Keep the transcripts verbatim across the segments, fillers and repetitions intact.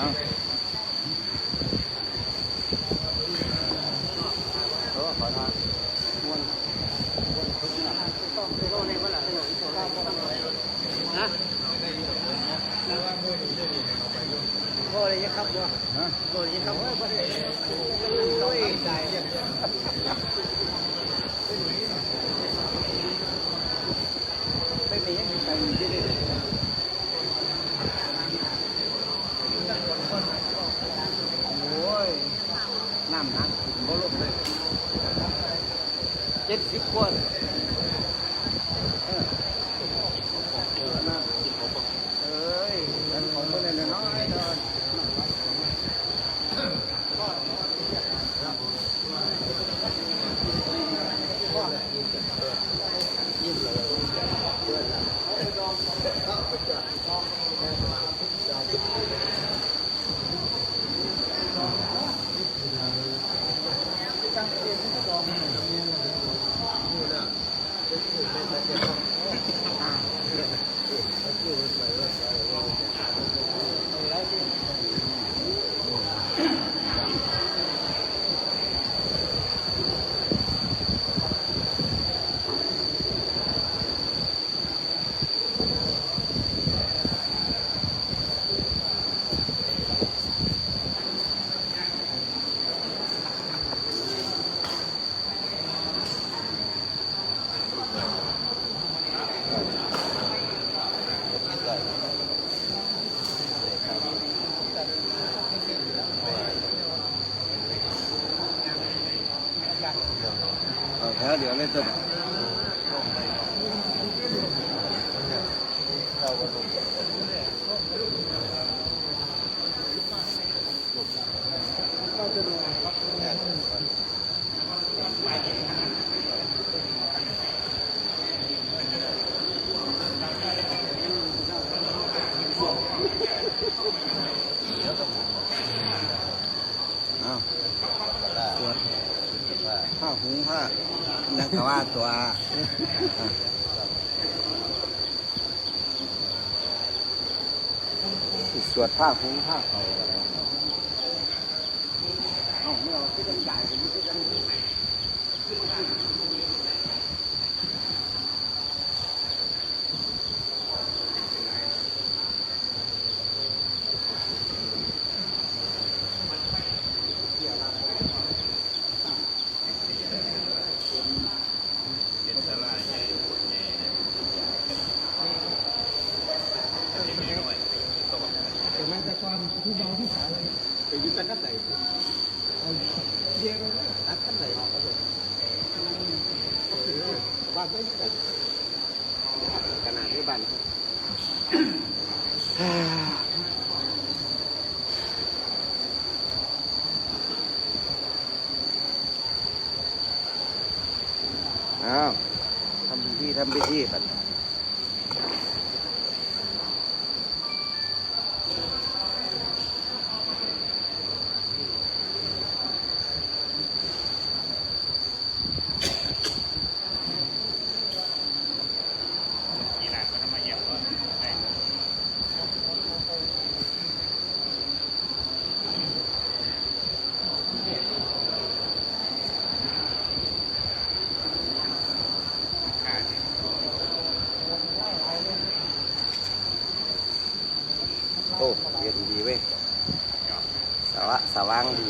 เออขอทานม่วนม่วน ฮะ บ่ได้ยินครับบ่ ฮะ บ่ได้ยินครับ โอ้ย ตาย ไม่มี ไม่มี โอ้ย น้ำหนักขึ้นบ่ลงเลย เจ็ดสิบกว่าเลย เออ เอ้ย เงินของเพิ่นน้อยๆเด้อ เอาแถวเดียวเลยตัวน่ะ อ้าว สวดผ้าหุงผ้า นักกว่าตัว อ่ะ สิสวดผ้าหุงผ้าเขาอะไร เอ้า ไม่เอา ก็ยังจ่ายกันอยู่ด้วยกัน เป็นศาลาใหญ่โบสถ์ใหญ่เลย แต่แม้แต่ก่อนผู้เบาที่สายไปอยู่กันนัดไหน เอาเบียร์ไปตัดกันไหนออกก็เลย เออ บ้านไม่กัน ขนาดนี้บ้าน อ้าว ทำพิธี ทำพิธีกัน โอ้ เย็นดีเว้ย สวะ สว่างดี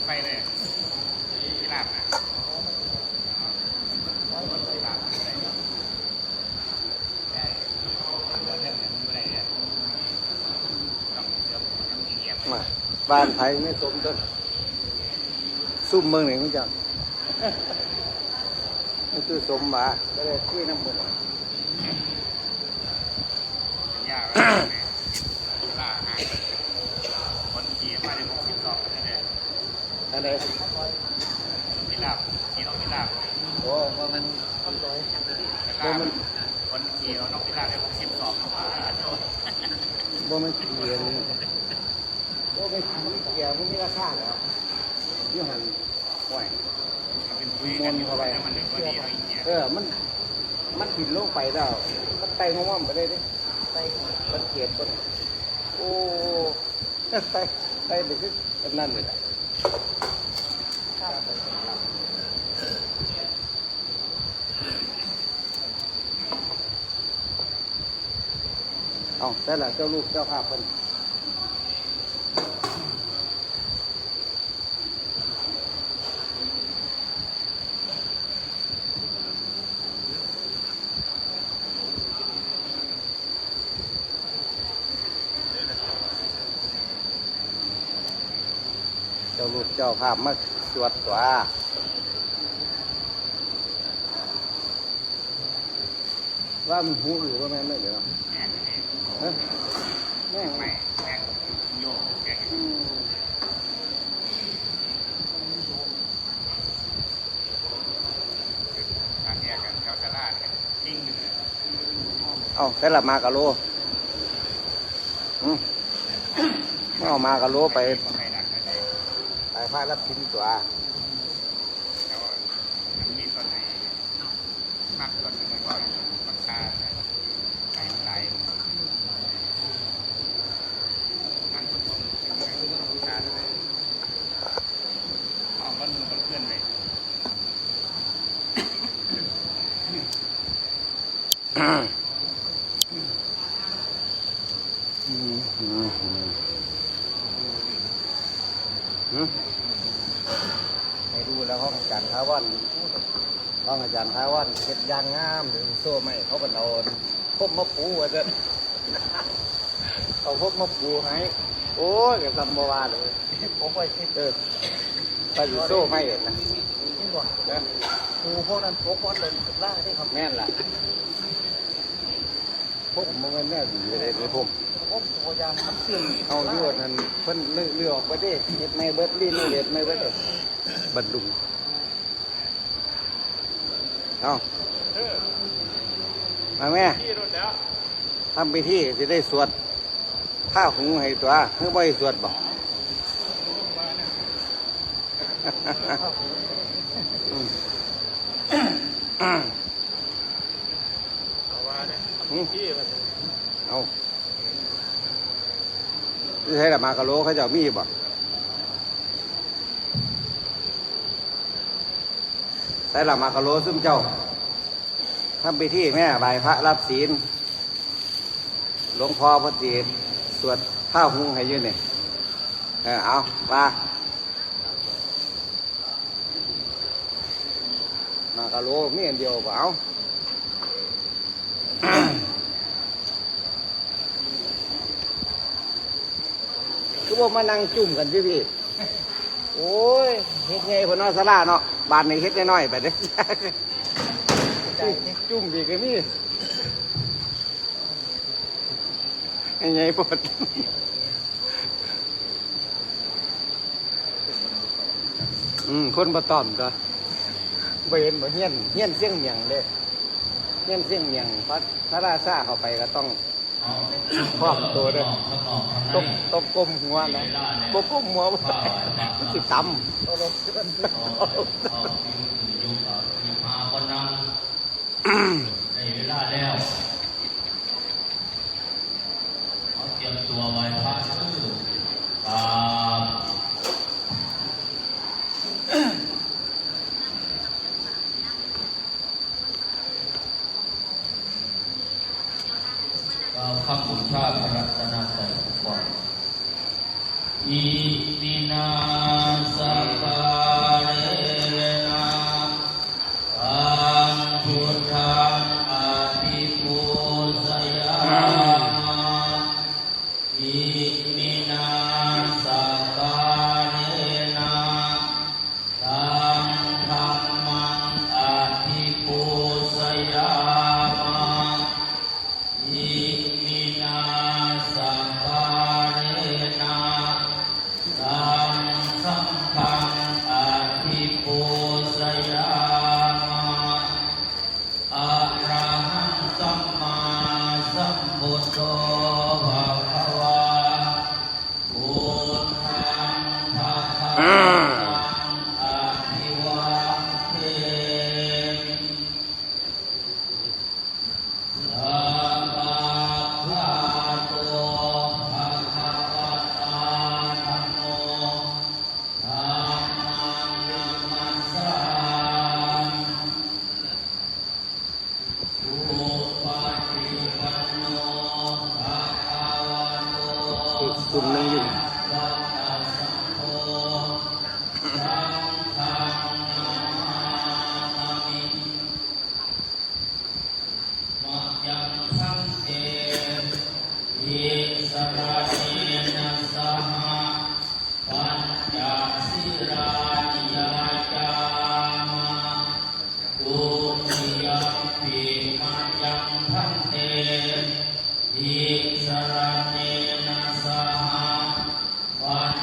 ไปเลย ที่ลาบนะ มา บ้านไผไม่สมต้น ซุ่มเมืองไหนมันจัง มันคือสมหวา ก็เลยคุยน้ำมัน ยากแล้วเนี่ย ล่าอาหาร คนขี่มาได้หกสิบรอบแล้วเนี่ย อันใด พิราบ ขี่นกพิราบ โอ้ ว่ามัน พิราบ คนขี่เอานกพิราบได้หกสิบรอบ บ่แม่นเขียน โอ้ ไปขี่เกีย แต่มันมีราคาแล้วอยู่หั่น ห้วย เป็นคุยกันอยู่ มนเข้าไป แล้วมันเลยพอดีเอาอีกเนี่ย เออ มัน มันบินลงไปแล้ว มันไต่งอมๆไปเลยเด้ ไต่ สังเกตเบิ่ง โอ้ ไต่ ไต่ไปคืออันนั้นเลยล่ะ ครับ เอา แต่ละเจ้าลูกเจ้าภาพเพิ่น เจ้าลูกเจ้าภาพมาสวดตัว ว่ามันหูหรือว่าแม่นเลยเดี๋ยวนะ แม่น ฮะ แม่น แม่น แม่น โยกแม่น อืม ทางแยกกันแถวตลาดเนี่ย นิ่งอยู่เลย เอ้า แต่ละมากะโล อืม เอามากะโลไป ไปดักกันเลย ไปพระรับพินตัว แต่ว่ามันมีต้นไอ้ มักต้นไม้ว่ามันคาไปไกล นั่นก็ของมันคาไป เอาบ้านเมืองเพื่อนเลย อืม อืม อืม อืม ให้ดูแล้วห้องอาจารย์ถาวร ห้องอาจารย์ถาวรเฮ็ดอย่างงามเลย โซ่ไม้เขาก็เอาพรมมาปูว่าซั่น เอาพรมมาปูให้ โอ้ย ก็ซ้ำบ่ว่าเลย ผมไปคิด เออ ไปอยู่โซ่ไม้นะ นี่บ่ นะ ปูพวกนั้นตกวันเดือนตุลาเด้ครับ แม่นล่ะ พวกมันแม่นแนวดีเลยเด้พวก ผมตัวยางมันเสื่อม เอาอยู่อันนั้นเพิ่นเลือก เลือกออกไปเด้ เฮ็ดใหม่เบิด รีโนเวทใหม่เบิดเด้ บัดดุง เอา เออ มาแม่ ที่รถแล้ว ทำพิธีสิได้สวด ผ้าหุงให้ตัว คือบ่ให้สวดบ่ อืม เอาว่าเนี่ย อืม ที่มัน เอา อยู่ไสล่ะ หมากกะโหลเขาเจ้ามีบ่ ไสล่ะ หมากกะโหลซุมเจ้า ทำพิธีแม่ ไหว้พระรับศีล หลวงพ่อเพิ่นสิสวดผ้าหุงให้อยู่นี่ เออ เอา ว่า หมากกะโหลมีอันเดียวบ่ เอา คือบ่มานั่งจุ่มกันอยู่พี่ โอ้ย เฮ็ดใหญ่พุ้นเนาะศาลาเนาะ บาดนี้เฮ็ดน้อยๆไปเด้ จุ่มพี่ก็มี ให้ใหญ่โพด อืม คนบ่ต้อมตัว บ่เห็นบ่ เฮียน เฮียนเสียงเมียงเด้ เฮียนเสียงเมียง พระ พระราชาเข้าไปก็ต้องพร้อมตัวเด้ ต้อง ต้องก้มหัวนะ บ่ก้มหัว มันสิตำ ได้เวลาแล้ว เอาเตรียมตัวไหว้พระเด้อ ครับ กล่าวคำบูชาพระรัตนตรัยทุกวัน อิมินาสการะนะ ตังพุทธังอภิปูชยามะ อิมินาสการะนะ ตังธัมมังอภิปูชยามะ อิมินาสการะนะ ตังสังฆังอภิปูชยามะ อะระหังสัมมาสัมพุทโธภะคะวา พุ คุณนั่งอยู่ มะยังพันเต อิสระเนนะสหะ ปัญจสิลานิยาจามะ ทุติยมปิมะยังพันเต อิสระเนนะสหะ ปัญ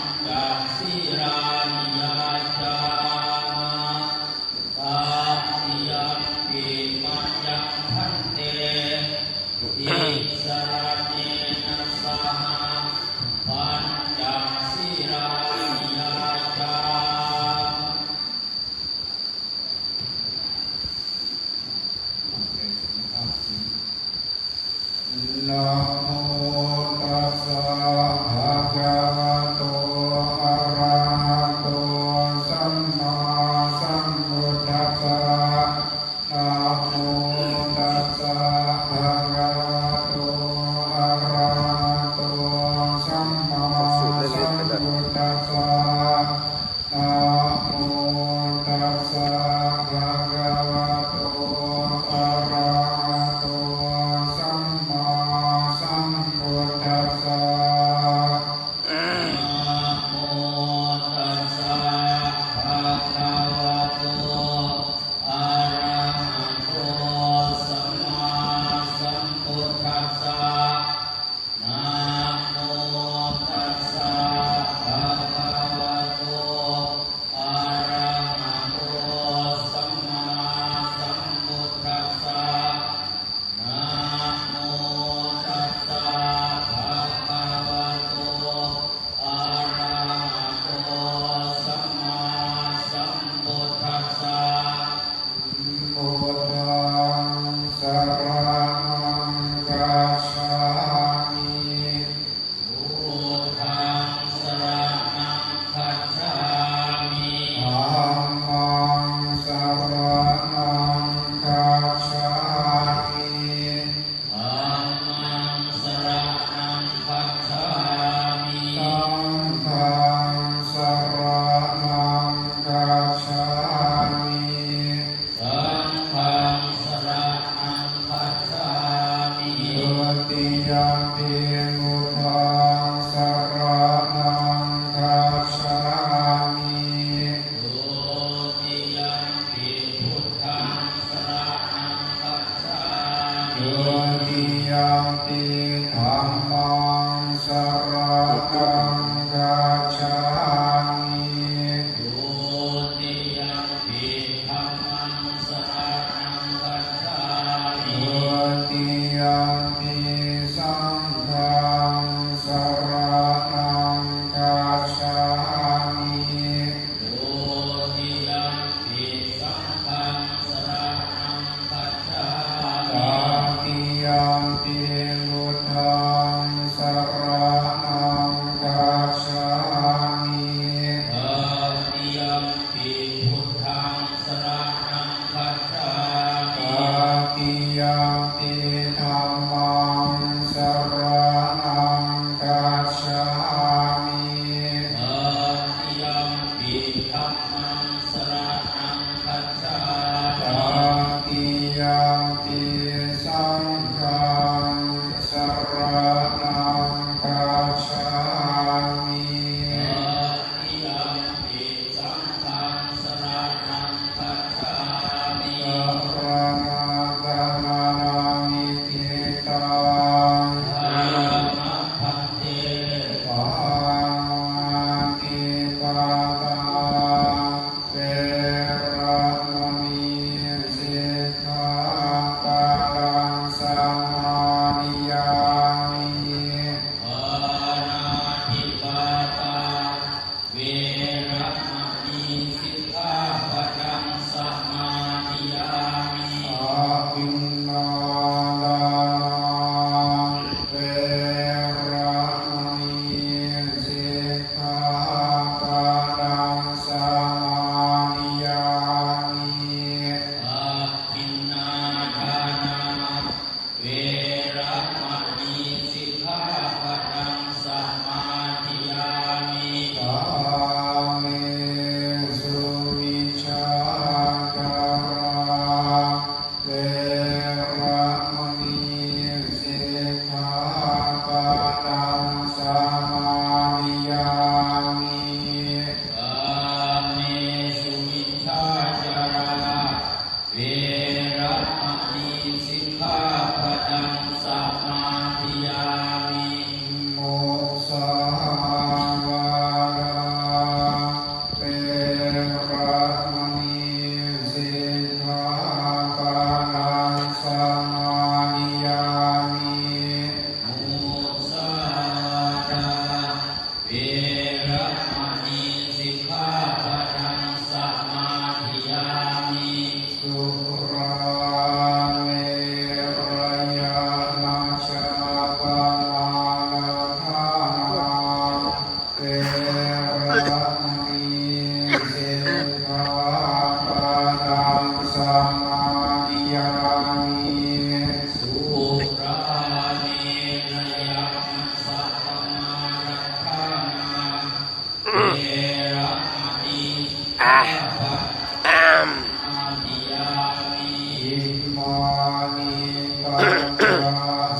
Immāni pañca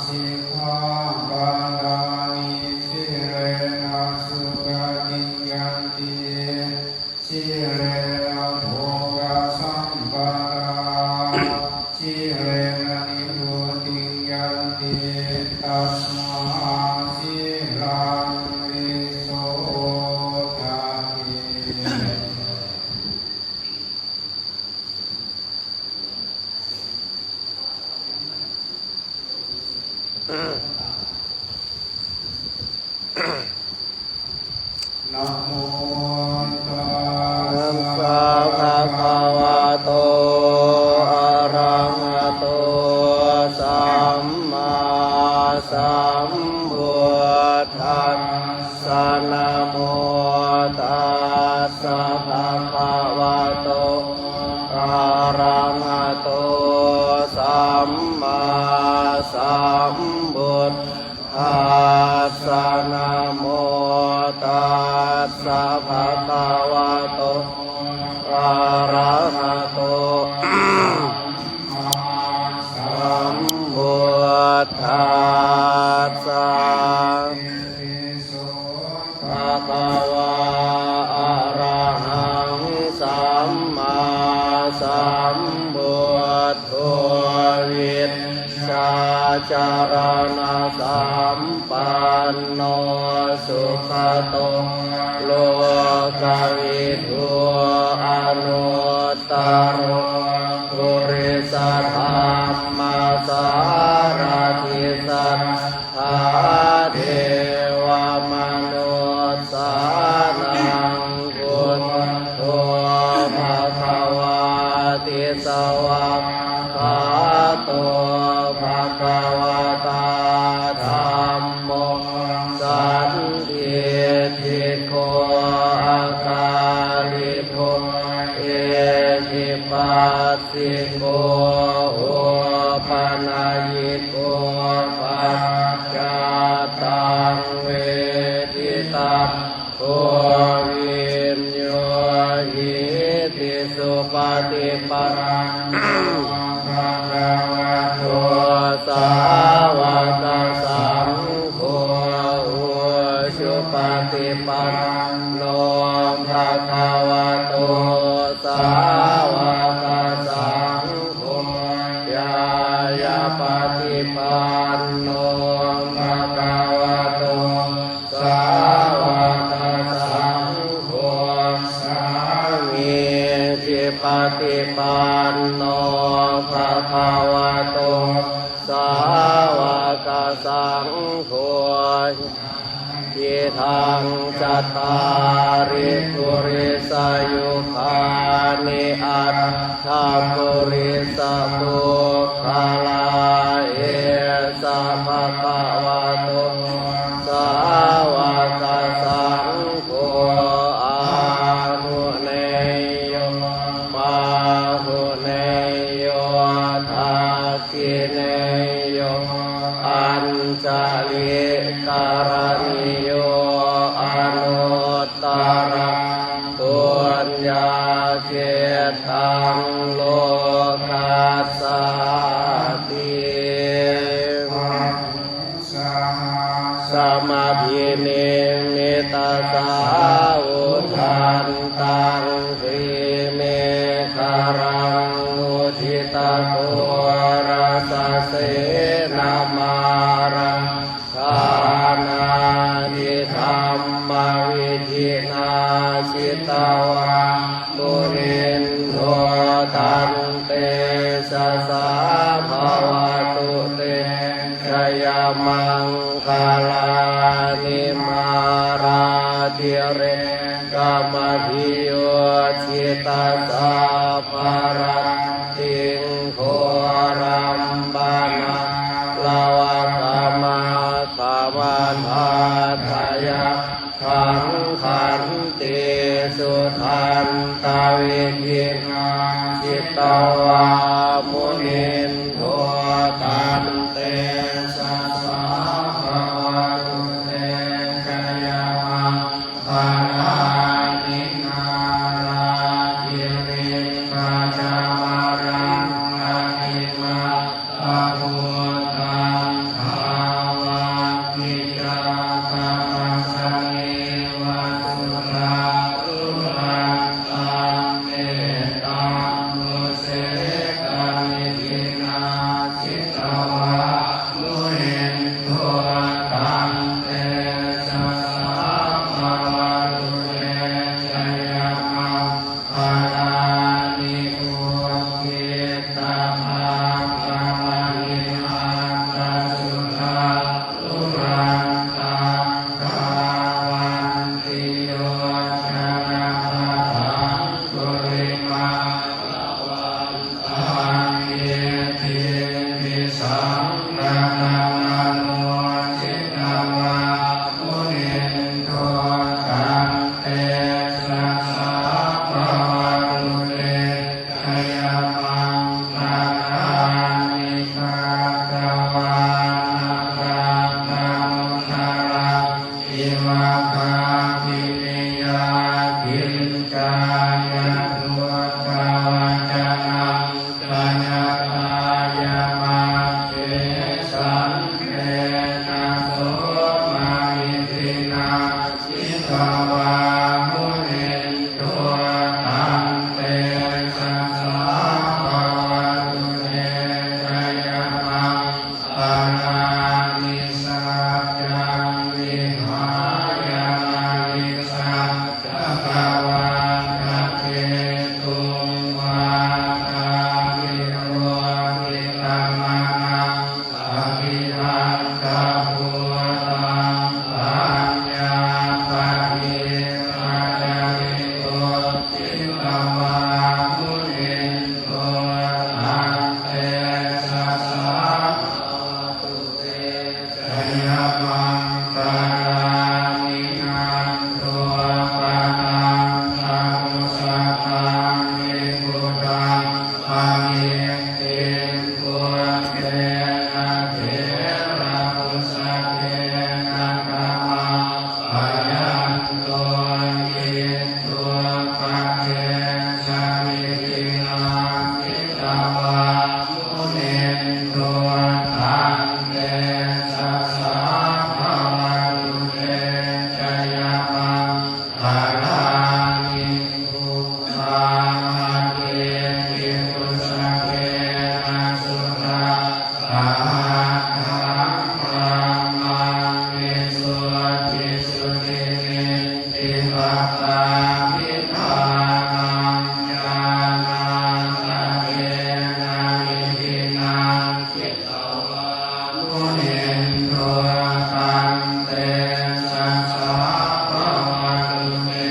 sikkhāpadāni. Sīlena sugatiṃ yanti, sīlena bhogasampadā, sīlena nibbutiṃ yanti, tasmā sīlaṃ visodhaye. Namo tassa bhagavato arahato sammāsambuddhassa. Namo tassa bhagavato arahato sammāsambuddhassa. Namo tassa bhagavato arahato sammāsambuddhassa. Bhagavā arahaṃ sammāsambuddho vijjācaraṇasampanno sugato lokavidū anuttaro purisadammasārathi satthā devamanussānaṃ buddho bhagavāti. Svākkhāto bhagavatā dhammo sandiṭṭhiko akāliko ehipas siko opanayiko paccattaṃ veditabbo viññūhīti. Supaṭipanno bhagavato sāvakasaṅgho, ujupaṭipanno bhagavato sāvakasaṅgho, ñāyapaṭipanno bhagavato sāvakasaṅgho, sāmīcipaṭipanno bhagavato sāvakasaṅgho, yadidaṃ cattāri purisayugāni aṭṭha purisapuggalā, esa bhagavato sāvakasaṅgho, āhuneyyo pāhuneyyo dakkhiṇeyyo añjalikaraṇīyo anuttaraṃ puññakkhettaṃ lokassāti. Sahassamabhinimmitasāvudhantaṃ grīmekhalaṃ uditaghorasasenamāraṃ dānādidhammavidhinā jitavā munindo tantejasā bhavatu te jayamaṅgalāni. Mārātirekamabhiyujjhitasabbarattiṃ ghorampanāḷavakamakkhamathaddhayak khaṃ khantīsudantavidhinā jitavā munindo tantejasā bhavatu te jayamaṅgalāni. Nārā Jitavā munindo taṃ tejasā bhavatu te jayamaṅgalāni. Saccaṃ vihāya matisaccakavādaketuṃ vādābhiropitamanaṃ atiandhabhūtaṃ paññāpadīpajalito jitavā munindo taṃ tejasā bhavatu te jayamaṅgalāni. Nandopanandabhujagaṃ vibudhaṃ mahiddhiṃ puttena therabhujagena damāpayanto iddhūpadesavidhinā jitavā munindo taṃ tejasā bhavatu te jayamaṅgalāni. Duggāhadiṭṭhibhujagena sudaṭṭhahatthaṃ brahmaṃ visuddhijutimiddhibakābhidhānaṃ ñāṇāgadena vidhinā jitavā munindo taṃ tejasā bhavatu te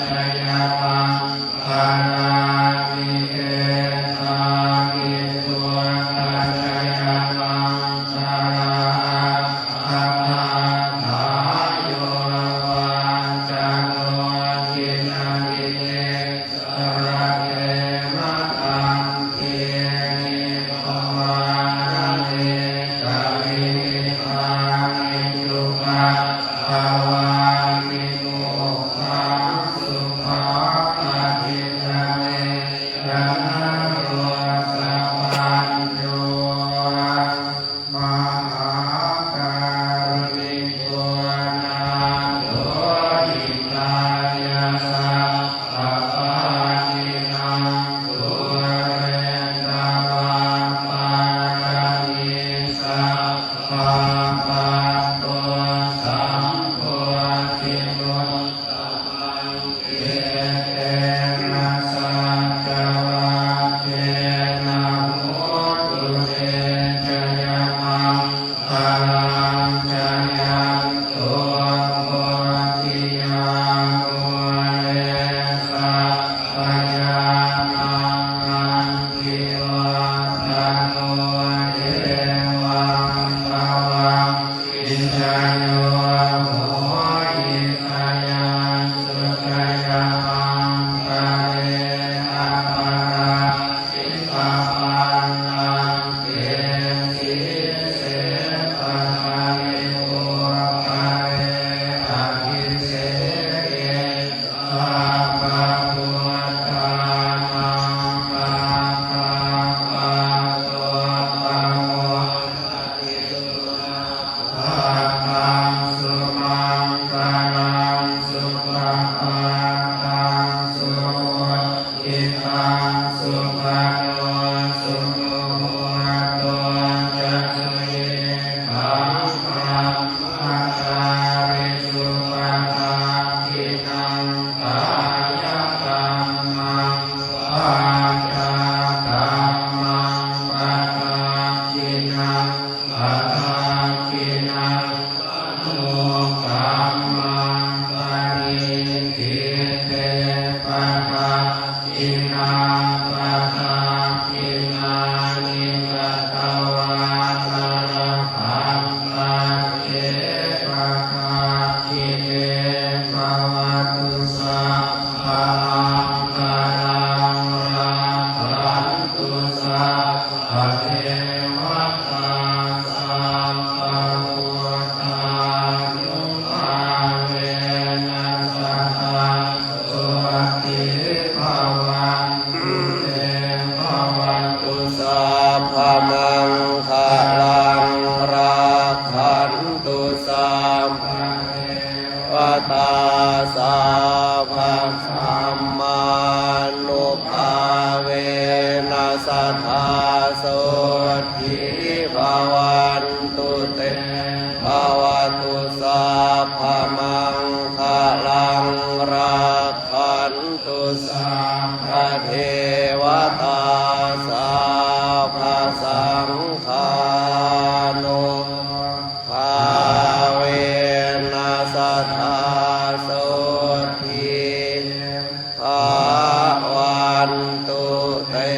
jayamaṅgalāni. Etāpi buddhajayamaṅgalaaṭṭhagāthā yo vācano dinadine sarate matandī hitvānanekavividhāni cupaddavāni mokkhaṃ sukhaṃ adhigameyya naro sapañño. Mahākāruṇiko nātho hitāya sabbapāṇinaṃ pūretvā pāramī sabbā patto sambodhimuttamaṃ. Etena saccavajjena hotu te jayamaṅgalaṃ. Jayanto bodhiyā mūle sakyānaṃ nandivaḍḍhano evaṃ tvaṃ vijayo hohi jayam Sabbadhammānubhāvena sadā sotthī bhavantu te. Bhavatu sabbamaṅgalaṃ, rakkhantu sabbadevatā, sabbasaṅghānu bhāvena sadā sotthī bhavantu te.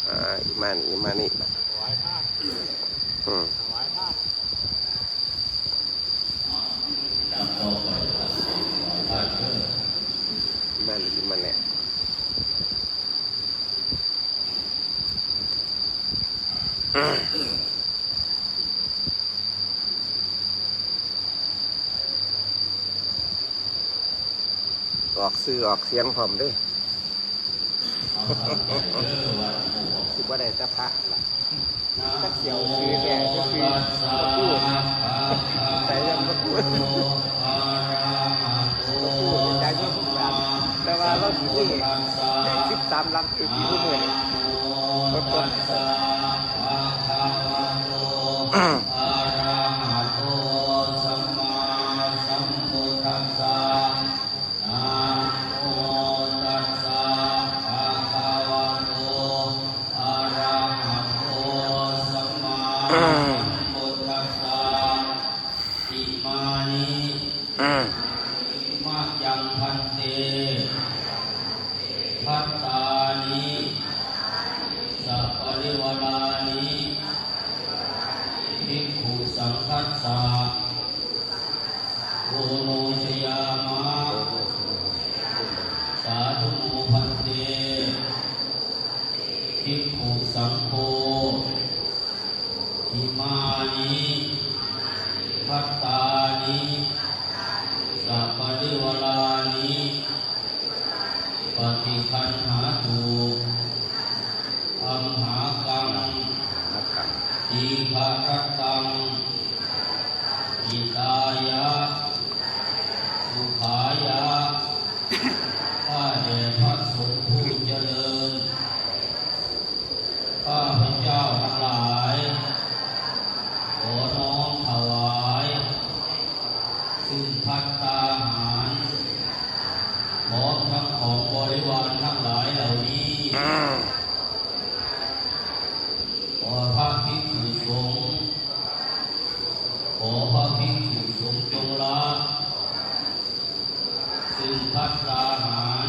อ่า อิมานิ อิมานิ ถวายทาน อืม ถวายทาน อิมานิ อิมานิ ออกชื่อออกเสียงพร้อมเด้อ สิบ่ได้แต่พระล่ะ จักสิเอาชื่อแท้จักชื่อ พระครู ใจยังพระครู พระครู ใจยังพระครู แต่ว่าเราสิมีเลขสิบสามหลัก คือที่ผู้เมื่อย รถรถ Namo tassa bhagavato arahato sammāsambuddhassa. Imāni mayaṃ bhante bhattāni saparivārāni bhikkhusaṅghassa. Oṇojayāma. Sādhu no bhante bhikkhusaṅgho. Imāni bhattāni saparivārāni paṭiggaṇhātu amhākaṃ dīgharattaṃ hitāya sukhāya. ข้าแต่พระสงฆ์ผู้เจริญ ข้าพเจ้าทั้งหลาย ขอน้อมถวาย ซึ่งภัตตาหาร พร้อมทั้งของบริวารทั้งหลายเหล่านี้ ขอพระภิกษุสงฆ์ ขอพระภิกษุสงฆ์จงรับ ซึ่งภัตตาหาร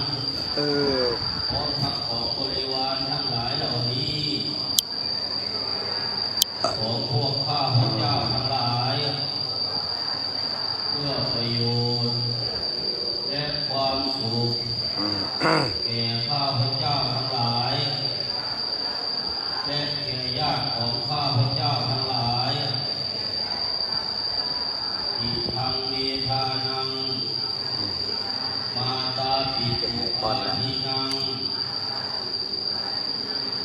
เออ พร้อมทั้งของบริวารทั้งหลายเหล่านี้ ของพวกข้าพเจ้าทั้งหลาย เพื่อประโยชน์ และความสุข อืม แก่ข้าพเจ้าทั้งหลาย และแก่ญาติของข้าพเจ้าทั้งหลาย Idaṃ me dānaṃ mātāpituupadīnaṃ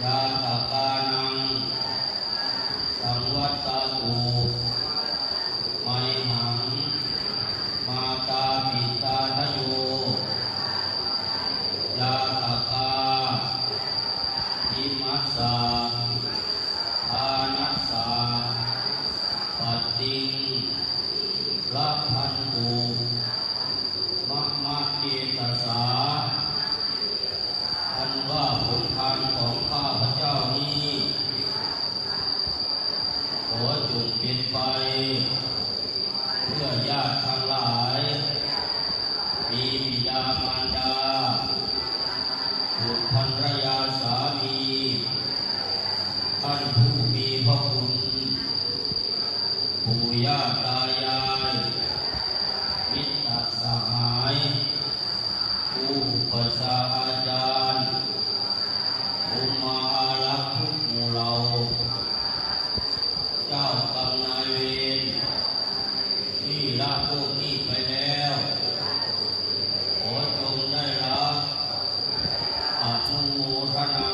ñātakānaṃ saṃvattatu mayhaṃ mātāpitādayo ñātakā imassa dānassa pattiṃ labhantu mama cetasā. อันว่าผลทานของข้าพเจ้านี้ ขอจงเป็นไป เพื่อญาติทั้งหลาย มีบิดามารดา บุตรภรรยาสามี ท่านผู้มีพระคุณ ปู่ย่าตายาย มิตรสหาย ครูอุปัชฌาย์อาจารย์ ครูมาอารักษ์ทุกหมู่เหล่า เจ้ากรรมนายเวร ที่ละโลกนี้ไปแล้ว ขอจงได้รับอนุโมทนา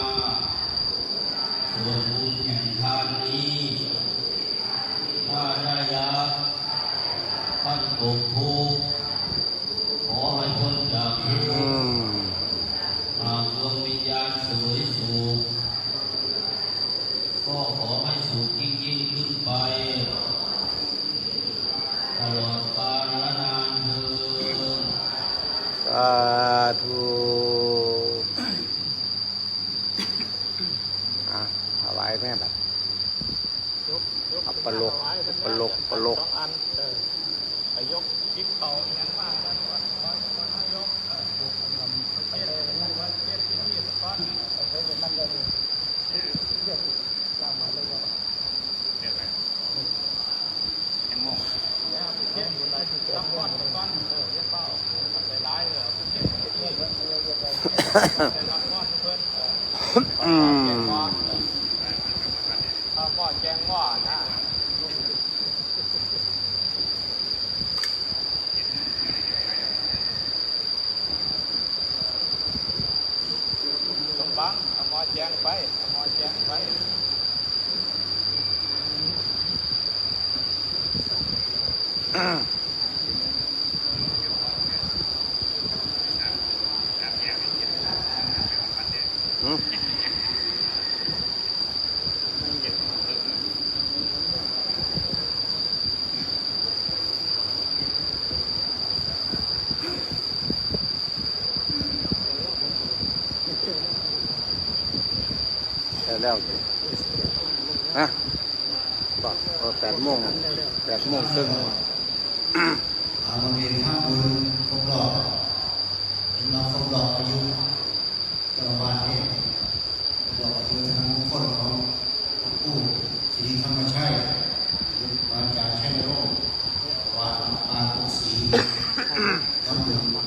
ส่วนบุญแห่งทานนี้ ถ้าได้รับ ท่านตกทุกข์ขอให้พ้นจากทุกข์ อืม หากดวงวิญญาณเสวยสุข ก็ขอให้สุขยิ่งๆขึ้นไป ตลอดกาลนานเทอญ สาธุ อ่ะ ถวายแม่บัด ยก ยก อัปปลก อัปปลก อัปปลก สองอัน เออ ไปยก หยิบเอาอีหยังมา นั่นก่อน ก่อน ก่อนมายก เออ เทศน์ เทศน์ที่นี่สักก่อน เออ เทศน์นั่นก็ดี เทศน์ตามมาเลยว่า เดี๋ยวไป ยังงง อืม สมบัง เอาหม้อแจงไป เอาหม้อแจงไป อืม แล้ว แล้ว ฮะ บอก เออ แปดโมง แปดโมงครึ่ง เอา มาเรียนทำบุญครบรอบ เห็นว่าครบรอบอายุ เจ้าอาวาสเนี่ย ครบรอบอายุธนมงคลของหลวงปู่สิริธรรมชัย หรือพระอาจารย์ชัยนรงค์ เจ้าอาวาสวัดป่าโคกศรี ทำบุญครบ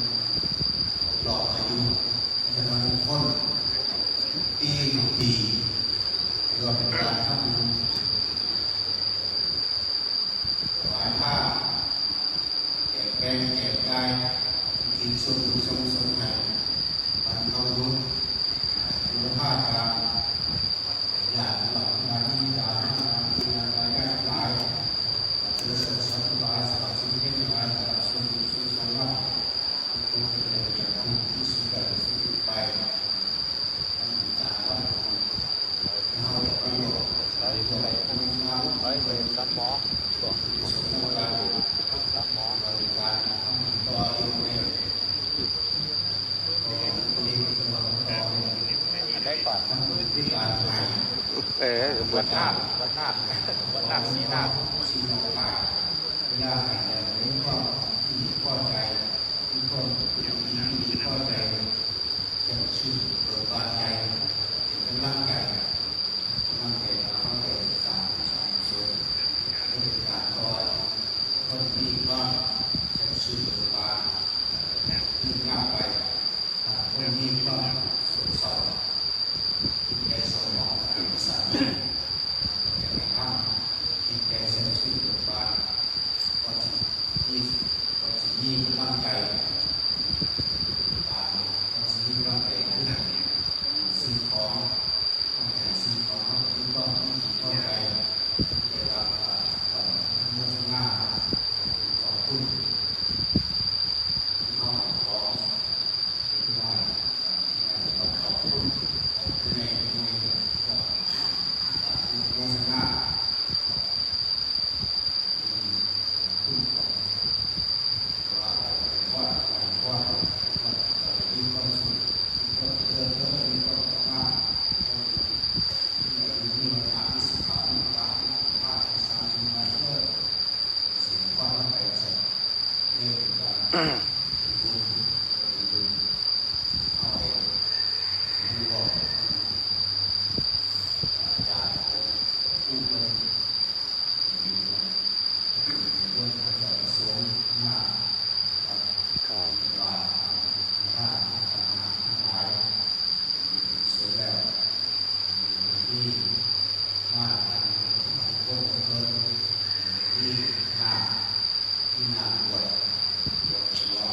รอบอายุธนมงคล ปีหนึ่งปี หรือว่าเป็นการทำบุญ ถวายผ้า แจกแบ่งแจกจ่าย อุทิศส่วนบุญส่วนกุศลให้บรรพบุรุษ บุรพาจารย์ ญาติพี่น้องที่มาที่นี่ ญาติพี่น้องที่มาญาติหลาย เจริญสุขสวัสดิ์หลาย สวัสดิ์สุขเพียงหลาย สำหรับส่วนบุญส่วนกุศลเรา ทุกคนจะได้เกิดบุญที่สุดยอดที่สุดไป ให้มีการรับรู้ ไปไปไปสันหมอ สันหมอ อันใดก่อน เออ เบิดนาค เบิดนาค เบิดนาค สีนาค เวลาไหนเนี่ย มีความดีพอใจ มีความดีพอใจ แจ่มชื่นเบิกบานใจ เป็นกำลังใจ กำลังใจเราเข้าไปสร้างสรรค์สวน ให้เป็นการต่ออายุคนมีความแจ่มชื่นเบิกบาน ยิ่งยาวไป ถ้าคนมีความโศกเศร้า จิตใจเศร้าหมอง จิตใจสั่น อย่าไปทำ จิตใจแจ่มชื่นเบิกบาน ก็สิมี ก็สิมีกำลังใจ ก็สิมีกำลังใจขึ้น สิ่งของ ต้องให้สิ่งของมันเป็นต้องที่ดีเข้าใจ เวลาต้องโมทนา ขอบคุณ ที่เขาให้ของ เล็กน้อย ขอบคุณ ขอบคุณใน ใน ก็ โมทนา ครับ ที่งานบวช บวชฉลอง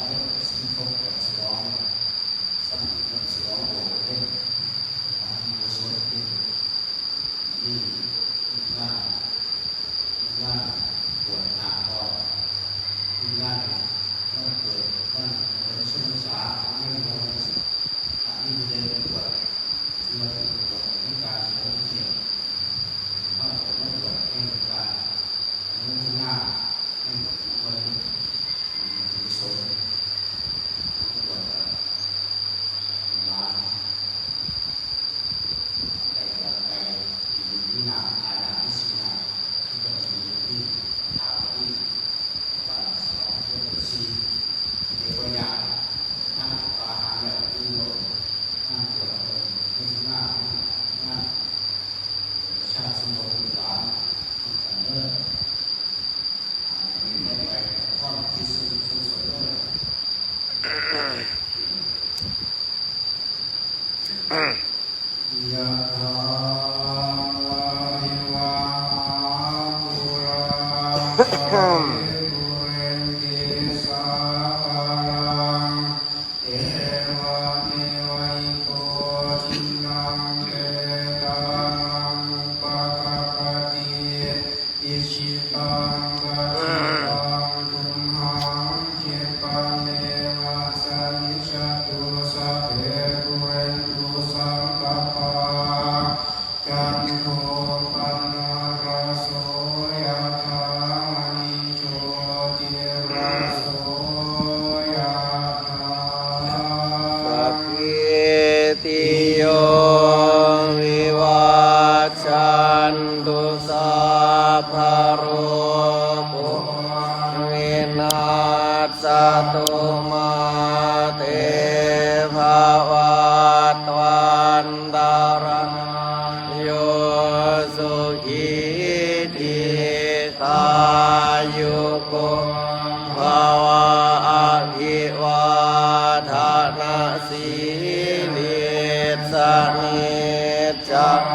Sato ma te bhavatvantarāyo sukhī dīghāyuko bhava. Abhivādanasīlissa niccaṃ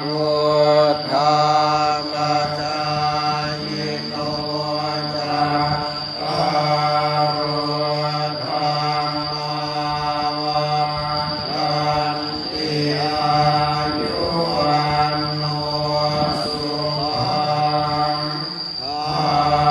vuḍḍhāpacāyino cattāro dhammā vaḍḍhanti āyu vaṇṇo sukhaṃ balaṃ.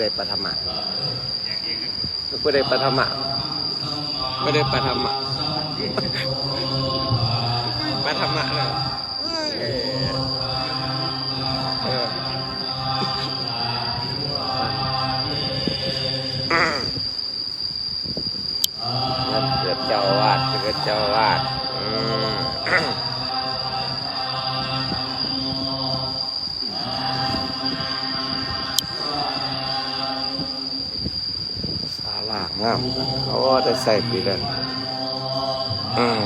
ได้ปฐมะ ผู้ใดปฐมะ ผู้ใดปฐมะ ปฐมะเนาะ เออ เออ วันเกิดเจ้าอาวาส เกิดเจ้าอาวาส อืม ศาลางาม โอ้ ได้ใส่ปีแล้ว อืม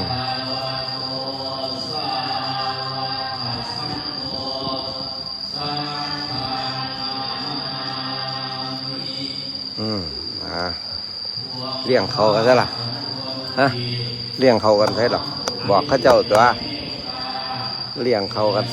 อืม อ่า เลี้ยงเขากันซะล่ะ ฮะ เลี้ยงเขากันใช่หรอ บอกเขาเจ้าตัว เลี้ยงเขากัน